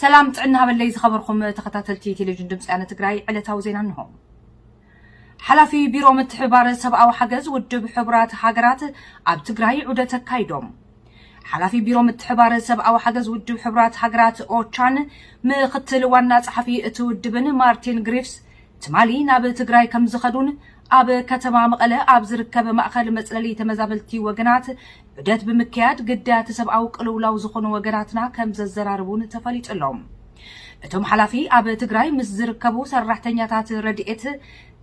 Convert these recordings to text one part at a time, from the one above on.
ሰላም ጥዕና ሃበለይ ዝኸበርኩም ተኸታተልቲ ቴሌቪዥን ድምፂ ወያነ ትግራይ፣ ዕለታዊ ዜና እንሆ። ሓላፊ ቢሮ ምትሕብባር ሰብኣዊ ሓገዝ ውድብ ሕቡራት ሃገራት ኣብ ትግራይ ዑደት ኣካይዶም። ሓላፊ ቢሮ ምትሕብባር ሰብኣዊ ሓገዝ ውድብ ሕቡራት ሃገራት ኦቻን ምኽትል ዋና ጸሓፊ እቲ ውድብን ማርቲን ግሪፍስ ትማሊ ናብ ትግራይ ከም ዝኸዱን ኣብ ከተማ መቐለ ኣብ ዝርከብ ማእኸል መጽለሊ ተመዛበልቲ ወገናት ዑደት ብምክያድ ግዳያት ሰብኣዊ ቅልውላው ዝኾኑ ወገናትና ከም ዘዘራርቡን ተፈሊጡ ኣሎ። እቶም ሓላፊ ኣብ ትግራይ ምስ ዝርከቡ ሰራሕተኛታት ረድኤት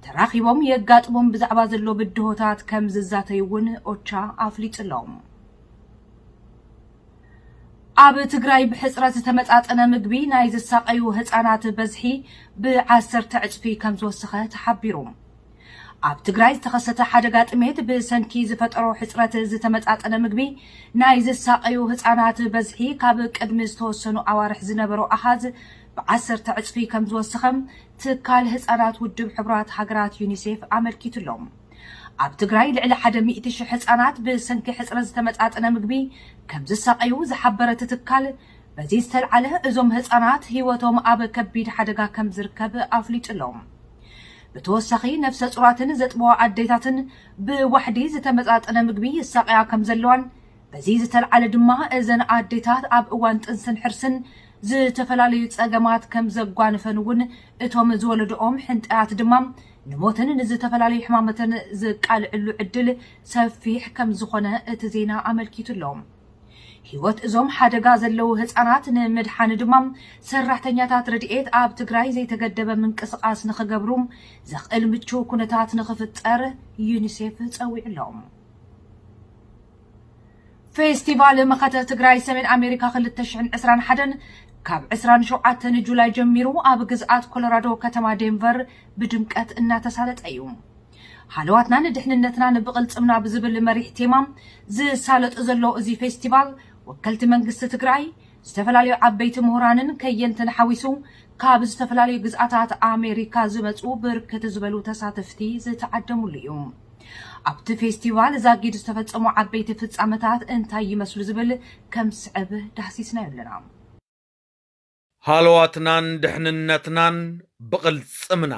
ተራኺቦም የጋጥሞም ብዛዕባ ዘሎ ብድሆታት ከም ዝዛተዩ እውን ኦቻ ኣፍሊጡ ኣሎ። ኣብ ትግራይ ብሕፅረት ዝተመጣጠነ ምግቢ ናይ ዝሳቐዩ ህፃናት በዝሒ ብዓሰርተ ዕፅፊ ከም ዝወሰኸ ተሓቢሩ። ኣብ ትግራይ ዝተኸሰተ ሓደጋ ጥሜት ብሰንኪ ዝፈጠሮ ሕፅረት ዝተመጣጠነ ምግቢ ናይ ዝሳቐዩ ህፃናት በዝሒ ካብ ቅድሚ ዝተወሰኑ ኣዋርሕ ዝነበሮ ኣሃዝ ብዓሰርተ ዕፅፊ ከም ዝወሰኸ ትካል ህፃናት ውድብ ሕቡራት ሃገራት ዩኒሴፍ ኣመልኪቱ ኣሎ። ኣብ ትግራይ ልዕሊ ሓደ ሚእቲ ሽሕ ህፃናት ብሰንኪ ሕፅረት ዝተመጣጠነ ምግቢ ከም ዝሳቐዩ ዝሓበረ እቲ ትካል፣ በዚ ዝተልዓለ እዞም ህፃናት ህይወቶም ኣብ ከቢድ ሓደጋ ከም ዝርከብ ኣፍሊጡ ኣሎ። ብተወሳኺ ነፍሰ ፁራትን ዘጥበዋ ኣዴታትን ብዋሕዲ ዝተመጣጠነ ምግቢ ይሳቐያ ከም ዘለዋን፣ በዚ ዝተልዓለ ድማ እዘን ኣዴታት ኣብ እዋን ጥንስን ሕርስን ዝተፈላለዩ ፀገማት ከም ዘጓንፈን እውን፣ እቶም ዝወለድኦም ሕንጣያት ድማ ንሞትን ንዝተፈላለዩ ሕማማትን ዝቃልዕሉ ዕድል ሰፊሕ ከም ዝኾነ እቲ ዜና ኣመልኪቱ ኣሎ። ህይወት እዞም ሓደጋ ዘለዉ ህፃናት ንምድሓን ድማ ሰራሕተኛታት ረድኤት ኣብ ትግራይ ዘይተገደበ ምንቅስቓስ ንኽገብሩ ዘኽእል ምቹው ኩነታት ንኽፍጠር ዩኒሴፍ ጸዊዑ ኣሎ። ፌስቲቫል መኸተ ትግራይ ሰሜን ኣሜሪካ ክልተ ሽሕን ዕስራን ሓደን ካብ ዕስራን ሸውዓተን ጁላይ ጀሚሩ ኣብ ግዝኣት ኮሎራዶ ከተማ ዴንቨር ብድምቀት እናተሳለጠ እዩ። ሃለዋትናን ድሕንነትናን ብቕልጽምና ብዝብል መሪሕ ቴማ ዝሳለጥ ዘሎ እዚ ፌስቲቫል፣ ወከልቲ መንግስቲ ትግራይ፣ ዝተፈላለዩ ዓበይቲ ምሁራንን ከየንትን ሓዊሱ ካብ ዝተፈላለዩ ግዝኣታት ኣሜሪካ ዝመጹ ብርክት ዝበሉ ተሳተፍቲ ዝተዓደሙሉ እዩ። ኣብቲ ፌስቲቫል ዛጊድ ዝተፈጸሙ ዓበይቲ ፍጻመታት እንታይ ይመስሉ ዝብል ከም ዝስዕብ ዳህሲስናዮ ኣለና። ሃለዋትናን ድሕንነትናን ብቕልጽምና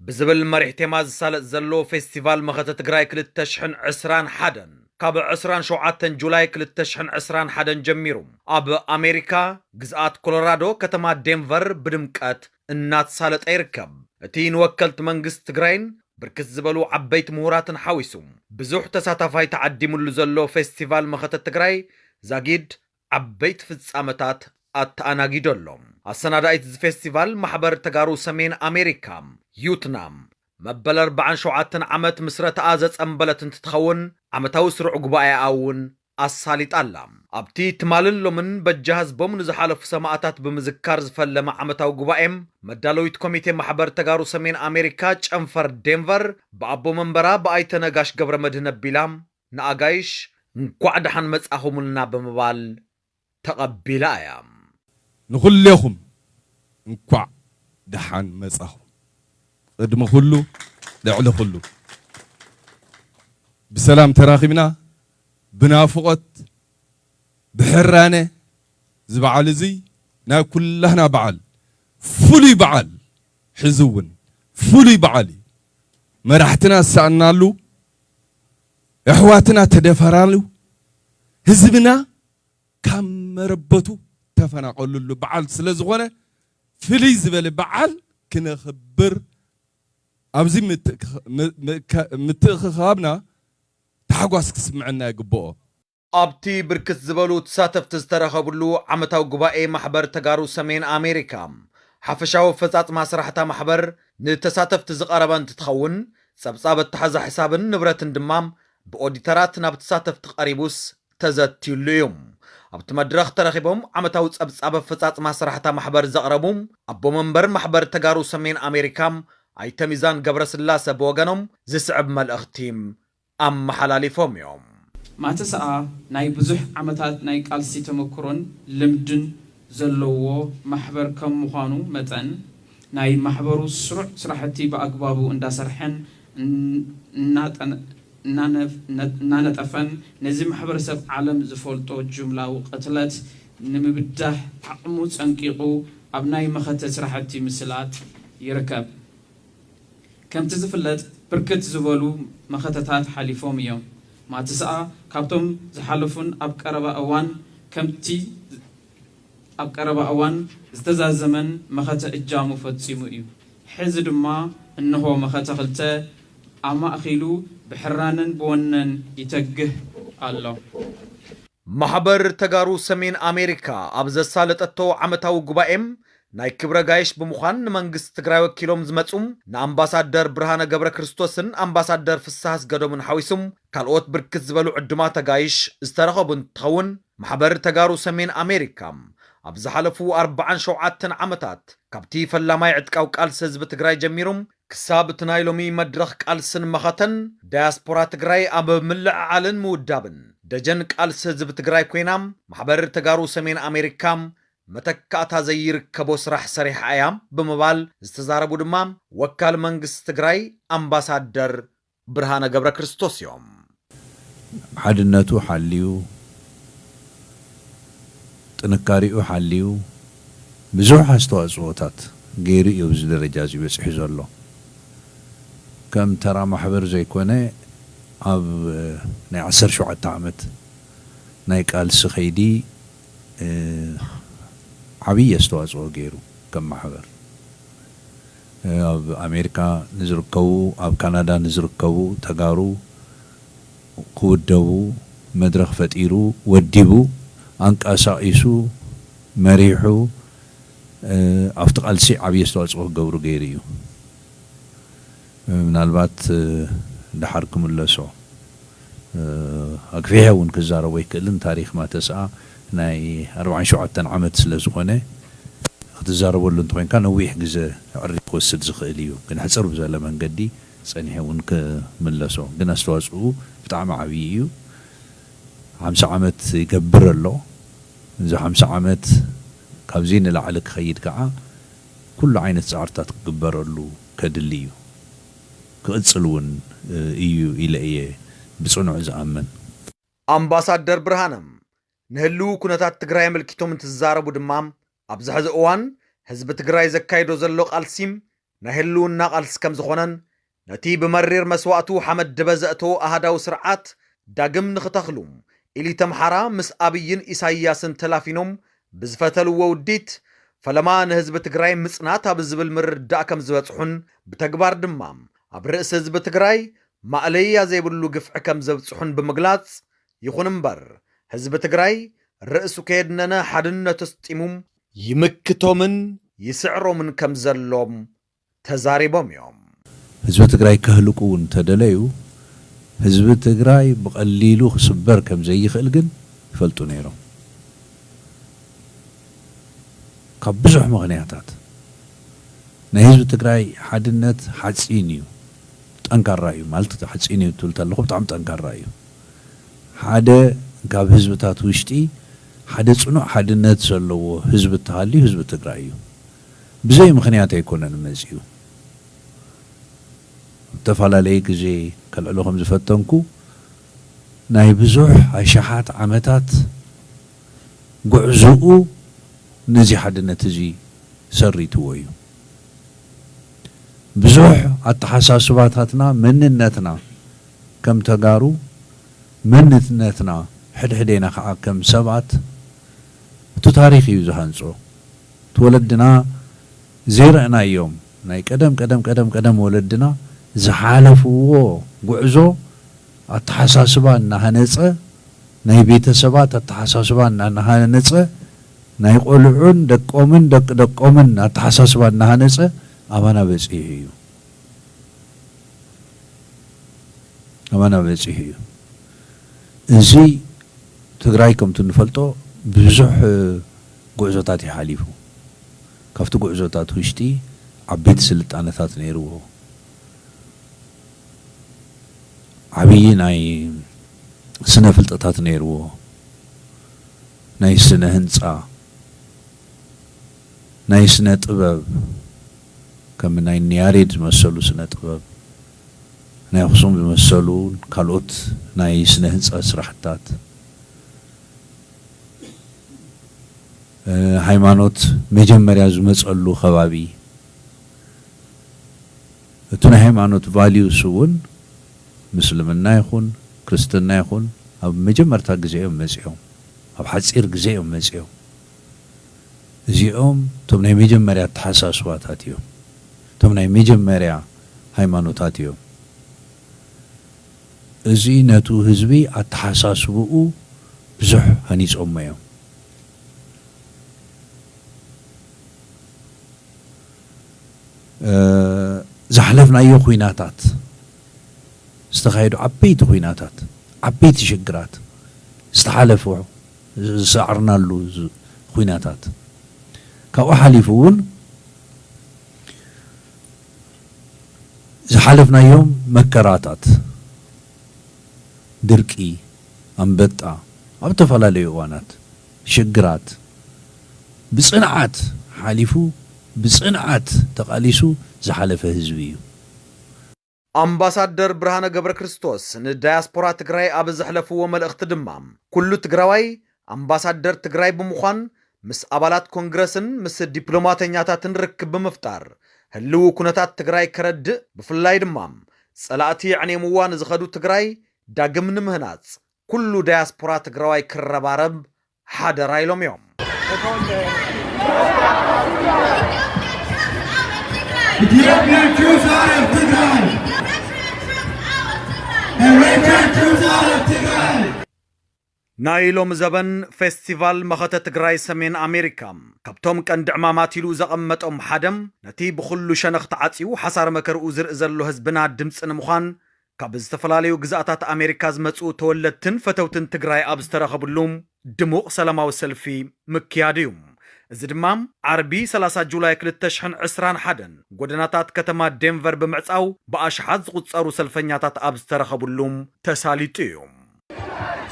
ብዝብል መሪሕ ቴማ ዝሳለጥ ዘሎ ፌስቲቫል መኸተ ትግራይ ክልተ ሽሕን ዕስራን ሓደን ካብ ዕስራን ሸውዓተን ጁላይ ክልተ ሽሕን ዕስራን ሓደን ጀሚሩ ኣብ ኣሜሪካ ግዝኣት ኮሎራዶ ከተማ ዴንቨር ብድምቀት እናተሳለጠ ይርከብ። እቲ ንወከልቲ መንግስቲ ትግራይን ብርክት ዝበሉ ዓበይቲ ምሁራትን ሓዊሱ ብዙሕ ተሳታፋይ ተዓዲሙሉ ዘሎ ፌስቲቫል መኸተ ትግራይ ዛጊድ ዓበይቲ ፍጻመታት ኣተኣናጊዱ ኣሎ። ኣሰናዳኢት እዚ ፌስቲቫል ማሕበር ተጋሩ ሰሜን ኣሜሪካ፣ ዩትናም፣ መበል ኣርባዓን ሸውዓተን ዓመት ምስረታኣ ዘጸንበለት እንትትኸውን፣ ዓመታዊ ስሩዕ ጉባኤኣ እውን ኣሳሊጣ ኣላ። ኣብቲ ትማልን ሎምን በጃ ህዝቦም ንዝሓለፉ ሰማእታት ብምዝካር ዝፈለመ ዓመታዊ ጉባኤ፣ መዳለዊት ኮሚቴ ማሕበር ተጋሩ ሰሜን ኣሜሪካ ጨንፈር ዴንቨር ብኣቦ መንበራ ብኣይተ ነጋሽ ገብረ መድህን ኣቢላ፣ ንኣጋይሽ እንኳዕ ደሓን መጻኹምልና ብምባል ተቐቢላ እያ። ንኹሌኹም እንኳዕ ደሓን መጻኹም። ቅድሚ ኩሉ፣ ልዕሊ ኩሉ፣ ብሰላም ተራኺብና፣ ብናፍቖት፣ ብሕራነ፣ እዚ በዓል እዚ ናይ ኩላህና በዓል፣ ፍሉይ በዓል፣ ሕዚ እውን ፍሉይ በዓል እዩ። መራሕትና ዝሰኣናሉ፣ ኣሕዋትና ተደፈራሉ፣ ህዝብና ካብ መረበቱ ተፈናቐሉሉ በዓል ስለ ዝኾነ፣ ፍልይ ዝበለ በዓል ክነኽብር፣ ኣብዚ ምትእክ-፣ ም-፣ ም-፣ ከ-፣ ምትእኽኻብና ታሕጓስ ክስምዐና ይግብኦ። ኣብቲ ብርክት ዝበሉ ተሳተፍቲ ዝተረኸብሉ ዓመታዊ ጉባኤ ማሕበር ተጋሩ ሰሜን ኣሜሪካ፣ ሓፈሻዊ ኣፈጻጽማ ስራሕታ ማሕበር ንተሳተፍቲ ዝቐረበ እንትትኸውን፣ ጸብጻብ ኣተሓዛ ሕሳብን ንብረትን ድማ ብኦዲተራት ናብ ተሳተፍቲ ቀሪቡስ ተዘትዩሉ እዩ። ኣብቲ መድረኽ ተረኺቦም ዓመታዊ ጸብጻብ ኣፈጻጽማ ስራሕታ ማሕበር ዘቕረቡ ኣቦ መንበር ማሕበር ተጋሩ ሰሜን ኣሜሪካ ኣይተ ሚዛን ገብረስላሰ ብወገኖም ዝስዕብ መልእኽቲ ኣመሓላሊፎም እዮም። ማተሰኣ ናይ ብዙሕ ዓመታት ናይ ቃልሲ ተመክሮን ልምድን ዘለዎ ማሕበር ከም ምዃኑ መጠን፣ ናይ ማሕበሩ ስሩዕ ስራሕቲ ብኣግባቡ እንዳሰርሐን እናጠነ-፣ እናነፍ-፣ እናነጠፈን ነዚ ማሕበረሰብ ዓለም ዝፈልጦ ጅምላዊ ቅትለት ንምብዳህ ዓቕሙ ጸንቂቑ ኣብ ናይ መኸተ ስራሕቲ ምስላጥ ይርከብ። ከምቲ ዝፍለጥ፣ ብርክት ዝበሉ መኸተታት ሓሊፎም እዮም። ማትስኣ ካብቶም ዝሓለፉን ኣብ ቀረባ እዋን ከምቲ ኣብ ቀረባ እዋን ዝተዛዘመን መኸተ እጃሙ ፈጺሙ እዩ። ሕዚ ድማ እንሆ መኸተ ክልተ ኣማእኺሉ ብሕራነን ብወነን ይተግህ ኣሎ። ማሕበር ተጋሩ ሰሜን ኣሜሪካ ኣብ ዘሳለጠቶ ዓመታዊ ጉባኤም ናይ ክብረ ጋይሽ ብምዃን ንመንግስቲ ትግራይ ወኪሎም ዝመፁ ንኣምባሳደር ብርሃነ ገብረ ክርስቶስን ኣምባሳደር ፍስሐ ኣስገዶምን ሓዊሱም ካልኦት ብርክት ዝበሉ ዕዱማት ኣጋይሽ ዝተረኸቡ እንትኸውን፣ ማሕበር ተጋሩ ሰሜን ኣሜሪካ ኣብ ዝሓለፉ ኣርባዓን ሸውዓተን ዓመታት ካብቲ ፈላማይ ዕጥቃዊ ቃልሲ ህዝቢ ትግራይ ጀሚሩ ክሳብ እቲ ናይ ሎሚ መድረኽ ቃልስን መኸተን ዳያስፖራ ትግራይ ኣብ ምልዕዓልን ምውዳብን ደጀን ቃልሲ ህዝቢ ትግራይ ኮይና፣ ማሕበር ተጋሩ ሰሜን ኣሜሪካ መተካእታ ዘይርከቦ ስራሕ ሰሪሓ እያ ብምባል ዝተዛረቡ ድማ ወካል መንግስቲ ትግራይ ኣምባሳደር ብርሃነ ገብረ ክርስቶስ እዮም። ሓድነቱ ሓልዩ፣ ጥንካሬኡ ሓልዩ፣ ብዙሕ ኣስተዋፅኦታት ገይሩ እዩ ኣብዚ ደረጃ እዚ በፂሑ ዘሎ። ከም ተራ ማሕበር ዘይኮነ፣ ኣብ ናይ ዓሰርተ ሸውዓተ ዓመት ናይ ቃልሲ ከይዲ ዓብዪ ኣስተዋፅኦ ገይሩ ከም ማሕበር። ኣብ ኣሜሪካ ንዝርከቡ፣ ኣብ ካናዳ ንዝርከቡ ተጋሩ ክውደቡ መድረኽ ፈጢሩ፣ ወዲቡ፣ ኣንቀሳቒሱ፣ መሪሑ፣ ኣብቲ ቃልሲ ዓብዪ ኣስተዋፅኦ ክገብሩ ገይሩ እዩ። ምናልባት ደሓር ክምለሶ ኣግፊሐ እውን ክዛረቦ ኣይክእልን። ታሪኽ ማተስኣ ናይ ኣርባዓን ሸውዓተን ዓመት ስለ ዝኾነ ክትዛረበሉ እንተኾይንካ ነዊሕ ግዘ ዕሪ ክወስድ ዝኽእል እዩ። ግን ሕፅር ብዘለ መንገዲ ፀኒሐ እውን ክምለሶ። ግን ኣስተዋፅኡ ብጣዕሚ ዓብዪ እዩ። ሓምሳ ዓመት ይገብር ኣሎ። እዚ ሓምሳ ዓመት ካብዚ ንላዕሊ ክኸይድ ከዓ ኩሉ ዓይነት ፃዕርታት ክግበረሉ ከድሊ እዩ። ክቕፅል እውን እዩ ኢለ እየ ብፅኑዕ ዝኣምን። ኣምባሳደር ብርሃነ ንህልው ኩነታት ትግራይ ኣመልኪቶም እንትዛረቡ ድማ ኣብዚ ሕዚ እዋን ህዝቢ ትግራይ ዘካይዶ ዘሎ ቃልሲ ናይ ህልውና ቃልሲ ከም ዝኾነን ነቲ ብመሪር መስዋእቱ ሓመድ ድበ ዘእተዎ ኣሃዳዊ ስርዓት ዳግም ንኽተኽሉ ኢሊት ኣምሓራ ምስ ኣብይን ኢሳያስን ተላፊኖም ብዝፈተልዎ ውዲት ፈለማ ንህዝቢ ትግራይ ምፅናት ኣብ ዝብል ምርዳእ ከም ዝበፅሑን ብተግባር ድማ ኣብ ርእሲ ህዝቢ ትግራይ ማእለያ ዘይብሉ ግፍዒ ከም ዘብፅሑን ብምግላፅ፣ ይኹን እምበር ህዝቢ ትግራይ ርእሱ ከየድነነ ሓድነቱ ኣስጢሙ ይምክቶምን ይስዕሮምን ከም ዘሎም ተዛሪቦም እዮም። ህዝቢ ትግራይ ከህልቁ እውን እንተደለዩ ህዝቢ ትግራይ ብቐሊሉ ክስበር ከም ዘይኽእል ግን ይፈልጡ ነይሮም። ካብ ብዙሕ ምኽንያታት ናይ ህዝቢ ትግራይ ሓድነት ሓፂን እዩ፣ ጠንካራ እዩ ማለት ሓፂን እዩ ትብል ተለኹ ብጣዕሚ ጠንካራ እዩ። ሓደ ካብ ህዝብታት ውሽጢ ሓደ ፅኑዕ ሓድነት ዘለዎ ህዝቢ እተሃልዩ ህዝቢ ትግራይ እዩ። ብዘይ ምኽንያት ኣይኮነን መፂኡ። ዝተፈላለየ ግዜ ከልዕሎ ከም ዝፈተንኩ ናይ ብዙሕ ኣሽሓት ዓመታት ጉዕዞኡ ነዚ ሓድነት እዚ ሰሪትዎ እዩ። ብዙሕ ኣተሓሳስባታትና መንነትና ከም ተጋሩ መንነትና ሕድሕዴና ከዓ ከም ሰባት እቲ ታሪኽ እዩ ዝሃንፆ። እቲ ወለድና ዘይረእናዮም ናይ ቀደም ቀደም ቀደም ቀደም ወለድና ዝሓለፍዎ ጉዕዞ ኣተሓሳስባ እናሃነፀ ናይ ቤተሰባት ኣተሓሳስባ እናሃነፀ ናይ ቆልዑን ደቆምን ደቂ ደቆምን ኣተሓሳስባ እናሃነፀ ኣባና በፂሑ እዩ። ኣባና በፂሑ እዩ። እዚ ትግራይ ከምቲ ንፈልጦ ብዙሕ ጉዕዞታት እዩ ሓሊፉ። ካብቲ ጉዕዞታት ውሽጢ ዓበይቲ ስልጣነታት ነይርዎ። ዓብዪ ናይ ስነ ፍልጠታት ነይርዎ። ናይ ስነ ህንፃ፣ ናይ ስነ ጥበብ ከም ናይ ንያሬድ ዝመሰሉ ስነ ጥበብ፣ ናይ ኣኽሱም ዝመሰሉ ካልኦት ናይ ስነ ህንፃ ስራሕታት ሃይማኖት መጀመርያ ዝመፀሉ ከባቢ፣ እቲ ናይ ሃይማኖት ቫልዩስ እውን ምስልምና ይኹን ክርስትና ይኹን ኣብ መጀመርታ ግዜ እዮም መፂኦም፣ ኣብ ሓፂር ግዜ እዮም መፂኦም። እዚኦም እቶም ናይ መጀመርያ ኣተሓሳስባታት እዮም፣ እቶም ናይ መጀመርያ ሃይማኖታት እዮም። እዚ ነቱ ህዝቢ ኣተሓሳስብኡ ብዙሕ ሃኒፆሞ እዮም። ዝሓለፍናዮ ኹናታት፣ ዝተኻየዱ ዓበይቲ ኹናታት፣ ዓበይቲ ሽግራት ዝተሓለፈ ዝሰዓርናሉ ዝ- ኹናታት፣ ካብኡ ሓሊፉ እውን ዝሓለፍናዮም መከራታት፣ ድርቂ፣ ኣንበጣ፣ ኣብ ዝተፈላለዩ እዋናት ሽግራት ብፅንዓት ሓሊፉ፣ ብፅንዓት ተቓሊሱ ዝሓለፈ ህዝቢ እዩ። ኣምባሳደር ብርሃነ ገብረ ክርስቶስ ንዳያስፖራ ትግራይ ኣብ ዘሕለፍዎ መልእኽቲ ድማ፣ ኩሉ ትግራዋይ ኣምባሳደር ትግራይ ብምዃን ምስ ኣባላት ኮንግረስን ምስ ዲፕሎማተኛታትን ርክብ ብምፍጣር ህልው ኩነታት ትግራይ ከረድእ፣ ብፍላይ ድማ ጸላእቲ ኣዕኔምዋ ንዝኸዱ ትግራይ ዳግም ንምህናጽ ኩሉ ዳያስፖራ ትግራዋይ ክረባረብ ሓደራ ኢሎም እዮም። Ethiopian troops out of Tigray! Eritrean troops out of Tigray! ናይ ሎሚ ዘበን ፌስቲቫል መኸተ ትግራይ ሰሜን ኣሜሪካ ካብቶም ቀንዲ ዕማማት ኢሉ ዘቐመጦም ሓደ፣ ነቲ ብኹሉ ሸነኽ ተዓጽዩ ሓሳር መከርኡ ዝርኢ ዘሎ ህዝብና ድምፂ ንምዃን ካብ ዝተፈላለዩ ግዝኣታት ኣሜሪካ ዝመፁ ተወለድትን ፈተውትን ትግራይ ኣብ ዝተረኸብሉ ድሙቕ ሰላማዊ ሰልፊ ምክያድ እዩ። እዚ ድማ ዓርቢ ሰላሳ ጁላይ ክልተ ሽሕን ዕስራን ሓደን ጎደናታት ከተማ ዴንቨር ብምዕፃው ብኣሽሓት ዝቑፀሩ ሰልፈኛታት ኣብ ዝተረኸብሉ ተሳሊጡ እዩ።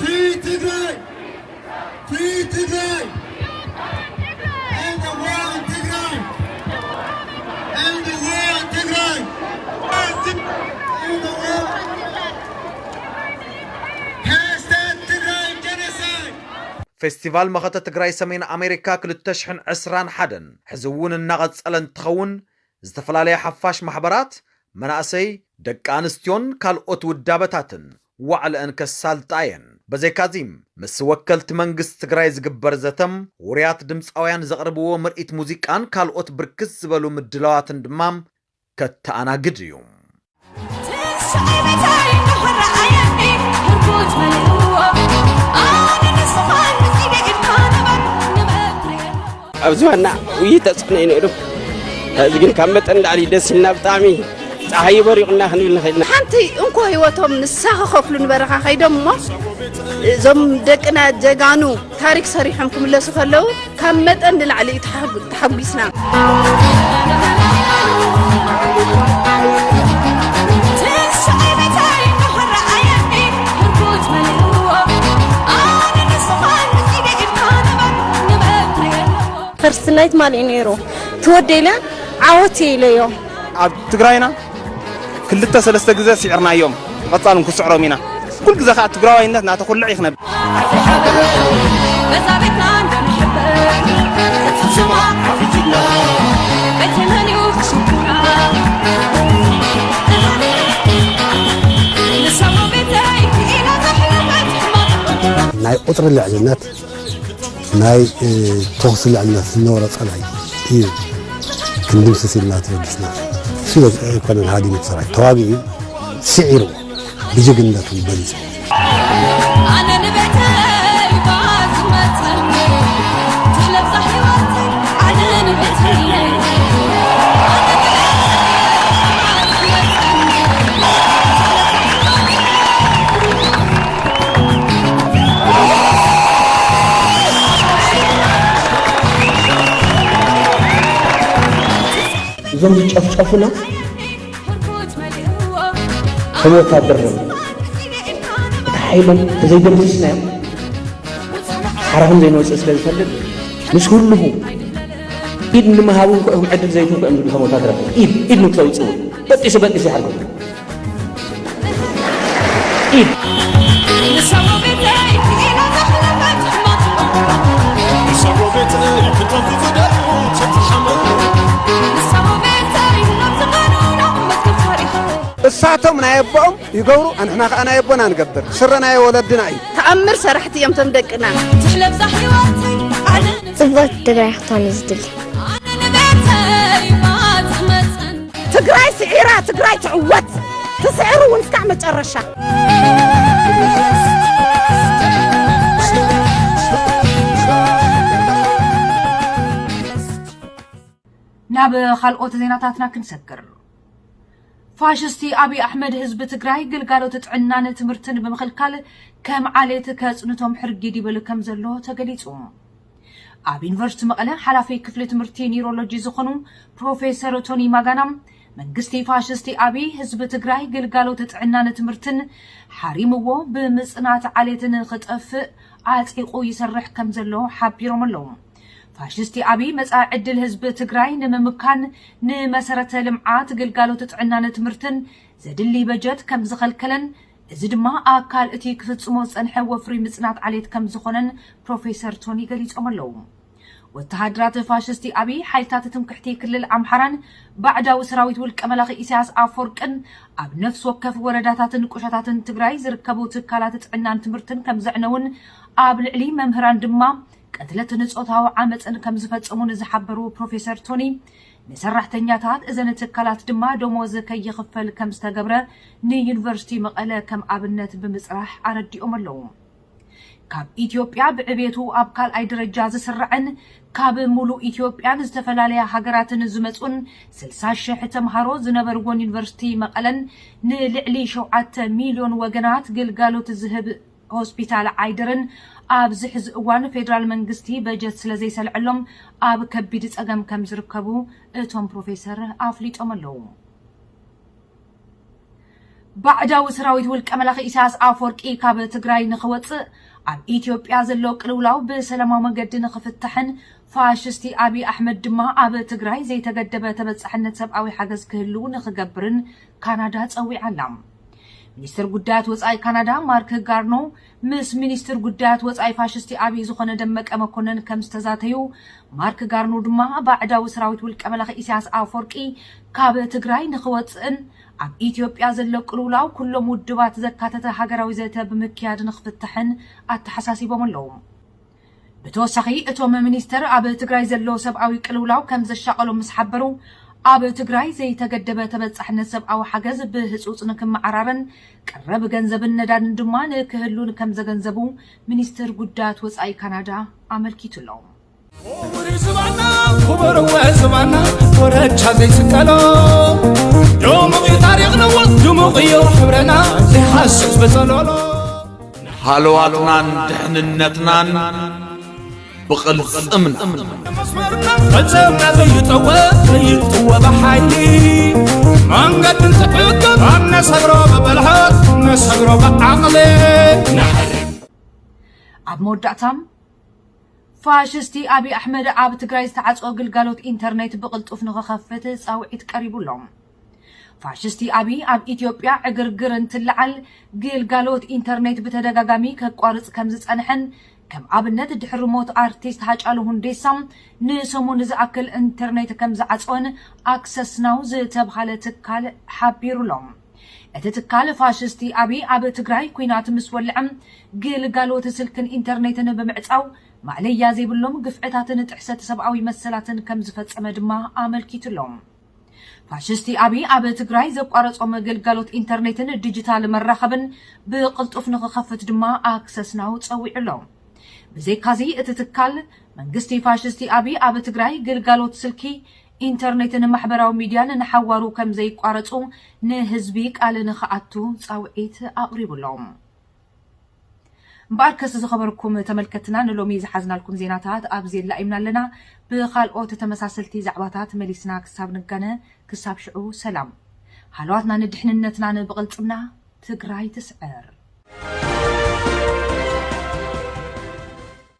Free Tigray! Free Tigray! And the war on Tigray! And the war on Tigray! And the war on Tigray! Hashtag Tigray genocide! ፌስቲቫል መኸተ ትግራይ ሰሜን ኣሜሪካ ክልተ ሽሕን ዕስራን ሓደን ሕዚ እውን እናቐጸለ እንትኸውን፣ ዝተፈላለያ ሓፋሽ ማሕበራት፣ መናእሰይ፣ ደቂ ኣንስትዮን ካልኦት ውዳበታትን ዋዕለአን ከሳልጣ እየን። በዘይካዚ፣ ምስ ወከልቲ መንግስቲ ትግራይ ዝግበር ዘተም፣ ውሩያት ድምፃውያን ዘቕርብዎ ምርኢት ሙዚቃን ካልኦት ብርክት ዝበሉ ምድላዋትን ድማ ከተኣናግድ እዩ። ኣብዚ ዋና ውይይት ተፅዕኖ እዩ ነይሩ። እዚ ግን ካብ መጠን ላዕሊ ደስ ኢልና፣ ብጣዕሚ ፀሓይ በሪቑና ክንብል ንኽእል ኢና። ሓንቲ እንኮ ህይወቶም ንሳ ክኸፍሉ ንበረኻ ከይዶም እሞ፣ እዞም ደቅና ጀጋኑ ታሪክ ሰሪሖም ክምለሱ ከለዉ ካብ መጠን ንላዕሊ እዩ ተሓጉ-፣ ተሓጒስና። ፈርስት ናይት ማን እዩ ነይሩ? ትወደ ኢለ ዓወት እየ ኢለዮ። ኣብ ትግራይና ክልተ ሰለስተ ግዜ ስዒርናዮም፣ ብቐጻል እውን ክስዕሮም ኢና። ኩሉ ግዜ ከኣ ትግራዋይነት እናተኹልዕ እዩ ክነብር። ናይ ቁጽሪ ልዕልነት፣ ናይ፣ እ፣ ተኹሲ ልዕልነት ዝነበሮ ጸላኢ እዩ ክንድምስስ ኢልና ተበጊስና። እሱ ኣይኮነን ሃዲሙ እቲ ሰራዊት፣ ተዋጊኡ፣ ስዒሩ፣ ብጅግንነቱ ገሊጹ። ኣነ ንቤተይ እባ ዝመጸኒ፣ ትለብሳ ህይወተይ፣ ኣነ ንቤተይ። እዞም ዝጨፍጨፉና ከም ወታደር ነው። እቲ ሓይሎም ተዘይደምሲስናዮም ሓራ ከም ዘይንወፅእ ስለ ዝፈልጥ፣ ምስ ህልኹ ኢድ ንምሃብ እንኳ እዮም ዕድል ዘይትንኩ እዮም ዝብሉ። ከም ወታደር ኢድ፣ ኢድ ንክተውፅኡ በጢሱ፣ በጢሱ ይሓርጎም። ኢድ። ንሰቦ ቤተይ ኢላ ዘሕለፈት ሕማቕ። ንሰቦ ቤተይ ኣቶም ናይ ኣቦኦም ይገብሩ፣ ኣንሕና ከኣ ናይ ኣቦና ንገብር። ስረ ናይ ወለድና እዩ። ተኣምር ሰራሕቲ እዮም እቶም ደቅና። ትሕለብዛ ህይወተይ ኣነ ጽብቕቲ ትግራይ ክትኮን እዩ ዝድሊ። ኣነ ንቤተይ ማጽመጸን ትግራይ ስዒራ ትግራይ ትዕወት። ትስዕር እውን እስካዕ መጨረሻ። ናብ ካልኦት ዜናታትና ክንሰግር። ፋሽስቲ ኣብይ ኣሕመድ ህዝቢ ትግራይ ግልጋሎት ጥዕናን ትምህርትን ብምኽልካል ከም ዓሌት ከጽንቶም ሕርጊድ ይብል ከም ዘሎ ተገሊጹ። ኣብ ዩኒቨርሲቲ መቐለ ሓላፊ ክፍሊ ትምህርቲ ኒውሮሎጂ ዝኾኑ ፕሮፌሰር ቶኒ ማጋና መንግስቲ ፋሽስቲ ኣብይ ህዝቢ ትግራይ ግልጋሎት ጥዕናን ትምህርትን ሓሪምዎ ብምጽናት ዓሌት ንኽጠፍእ ዓፂቑ ይሰርሕ ከም ዘሎ ሓቢሮም ኣለዉ። ፋሽስቲ ኣብይ መጻኢ ዕድል ህዝቢ ትግራይ ንምምካን ንመሰረተ ልምዓት፣ ግልጋሎት ጥዕናን ትምህርትን ዘድሊ በጀት ከም ዝኸልከለን እዚ ድማ ኣካል እቲ ክፍጽሞ ዝጸንሐ ወፍሪ ምጽናት ዓሌት ከም ዝኾነን ፕሮፌሰር ቶኒ ገሊጾም ኣለዉ። ወተሃደራት ፋሽስቲ ኣብይ ሓይልታት ትምክሕቲ ክልል ኣምሓራን ባዕዳዊ ሰራዊት ውልቀ መላኺ ኢሳያስ ኣፈወርቅን ኣብ ነፍሲ ወከፍ ወረዳታትን ቁሸታትን ትግራይ ዝርከቡ ትካላት ጥዕናን ትምህርትን ከም ዘዕነውን ኣብ ልዕሊ መምህራን ድማ ቅትለትን ጾታዊ ዓመፅን ከም ዝፈጸሙን ዝሓበሩ ፕሮፌሰር ቶኒ ንሰራሕተኛታት እዘን ትካላት ድማ ደሞዝ ከይኽፈል ከም ዝተገብረ ንዩኒቨርሲቲ መቐለ ከም ኣብነት ብምፅራሕ ኣረዲኦም ኣለዉ። ካብ ኢትዮጵያ ብዕቤቱ ኣብ ካልኣይ ደረጃ ዝስራዕን ካብ ሙሉእ ኢትዮጵያን ዝተፈላለያ ሃገራትን ዝመፁን ስልሳ ሽሕ ተምሃሮ ዝነበርዎን ዩኒቨርሲቲ መቐለን ንልዕሊ ሸውዓተ ሚልዮን ወገናት ግልጋሎት ዝህብ ሆስፒታል ዓይደርን ኣብዚ ሕዚ እዋን ፌደራል መንግስቲ በጀት ስለ ዘይሰልዐሎም ኣብ ከቢድ ፀገም ከም ዝርከቡ እቶም ፕሮፌሰር ኣፍሊጦም ኣለዉ። ባዕዳዊ ሰራዊት ውልቀ መላኺ ኢሳያስ ኣፈወርቂ ካብ ትግራይ ንኽወፅእ ኣብ ኢትዮጵያ ዘሎ ቅልውላው ብሰላማዊ መገዲ ንኽፍታሕን ፋሽስቲ ኣብይ ኣሕመድ ድማ ኣብ ትግራይ ዘይተገደበ ተበፃሕነት ሰብኣዊ ሓገዝ ክህልው ንኽገብርን ካናዳ ፀዊዓ ኣላ። ሚኒስትር ጉዳያት ወፃኢ ካናዳ ማርክ ጋርኖ ምስ ሚኒስትር ጉዳያት ወፃኢ ፋሽስቲ ኣብይ ዝኾነ ደመቀ መኮነን ከም ዝተዛተዩ፣ ማርክ ጋርኖ ድማ ባዕዳዊ ሰራዊት ውልቀ መላኺ ኢሳያስ ኣፈወርቂ ካብ ትግራይ ንኽወፅእን ኣብ ኢትዮጵያ ዘሎ ቅልውላው ኩሎም ውድባት ዘካተተ ሃገራዊ ዘተ ብምክያድ ንኽፍታሕን ኣተሓሳሲቦም ኣለዉ። ብተወሳኺ እቶም ሚኒስትር ኣብ ትግራይ ዘሎ ሰብኣዊ ቅልውላው ከም ዘሻቐሎም ምስ ሓበሩ፣ ኣብ ትግራይ ዘይተገደበ ተበፃሕነት ሰብኣዊ ሓገዝ ብህፁፅ ንክመዓራረን ቀረብ ገንዘብን ነዳድን ድማ ንክህሉን ከም ዘገንዘቡ ሚኒስትር ጉዳያት ወፃኢ ካናዳ ኣመልኪቱ ኣሎ። ክቡር እዩ ዝባና ክቡር እወ ዝባና ኮረቻ ዘይስቀሎ ድሙቕ እዩ ታሪኽ ንወት ድሙቕ እዩ ሕብረና ዘይሃስስ ብጸሎሎ ሃለዋትናን ድሕንነትናን ብቕልጽምና መስመርና ፈጸምና ዘይጠወ ዘይጥወ ብሓይሊ መንገድን ትዕቅብ ኣብ ነሰግሮ ብብልሓት ነሰግሮ ብዓቕሊ ኣብ መወዳእታ ፋሽስቲ ኣብይ ኣሕመድ ኣብ ትግራይ ዝተዓፀወ ግልጋሎት ኢንተርኔት ብቕልጡፍ ንኽኸፍት ፃውዒት ቀሪቡ ኣሎ። ፋሽስቲ ኣብይ ኣብ ኢትዮጵያ ዕግርግር እንትለዓል ግልጋሎት ኢንተርኔት ብተደጋጋሚ ከቋርፅ ከም ዝፀንሐን ከም ኣብነት ድሕሪ ሞት ኣርቲስት ሃጫሉ ሁንዴሳ ንሰሙን ዝኣክል ኢንተርኔት ከም ዝዓፀወን ኣክሰስ ናው ዝተብሃለ ትካል ሓቢሩ ኣሎ። እቲ ትካል ፋሽስቲ ኣብይ ኣብ ትግራይ ኲናት ምስ ወልዐ ግልጋሎት ስልክን ኢንተርኔትን ብምዕፃው ማእለያ ዘይብሎም ግፍዕታትን ጥሕሰት ሰብኣዊ መሰላትን ከም ዝፈፀመ ድማ ኣመልኪቱ ኣሎ። ፋሽስቲ ኣብይ ኣብ ትግራይ ዘቋረፆም ግልጋሎት ኢንተርኔትን ዲጂታል መራኸብን ብቕልጡፍ ንኽኸፍት ድማ ኣክሰስ ናው ፀዊዑ ኣሎ። ብዘይካዚ እቲ ትካል መንግስቲ ፋሽስቲ ኣብይ ኣብ ትግራይ ግልጋሎት ስልኪ ኢንተርኔትን ማሕበራዊ ሚድያን ንሓዋሩ ከም ዘይቋረፁ ንህዝቢ ቃል ንኽኣቱ ፃውዒት ኣቕሪቡ ኣሎ። እምበኣርከስ ዝኸበርኩም ተመልከትና ንሎሚ ዝሓዝናልኩም ዜናታት ኣብዚ የላኢምና ኣለና። ብኻልኦት ተመሳሰልቲ ዛዕባታት መሊስና ክሳብ ንጋነ ክሳብ ሽዑ ሰላም። ሃለዋትና ንድሕንነትና ንብቕልፅምና ትግራይ ትስዕር።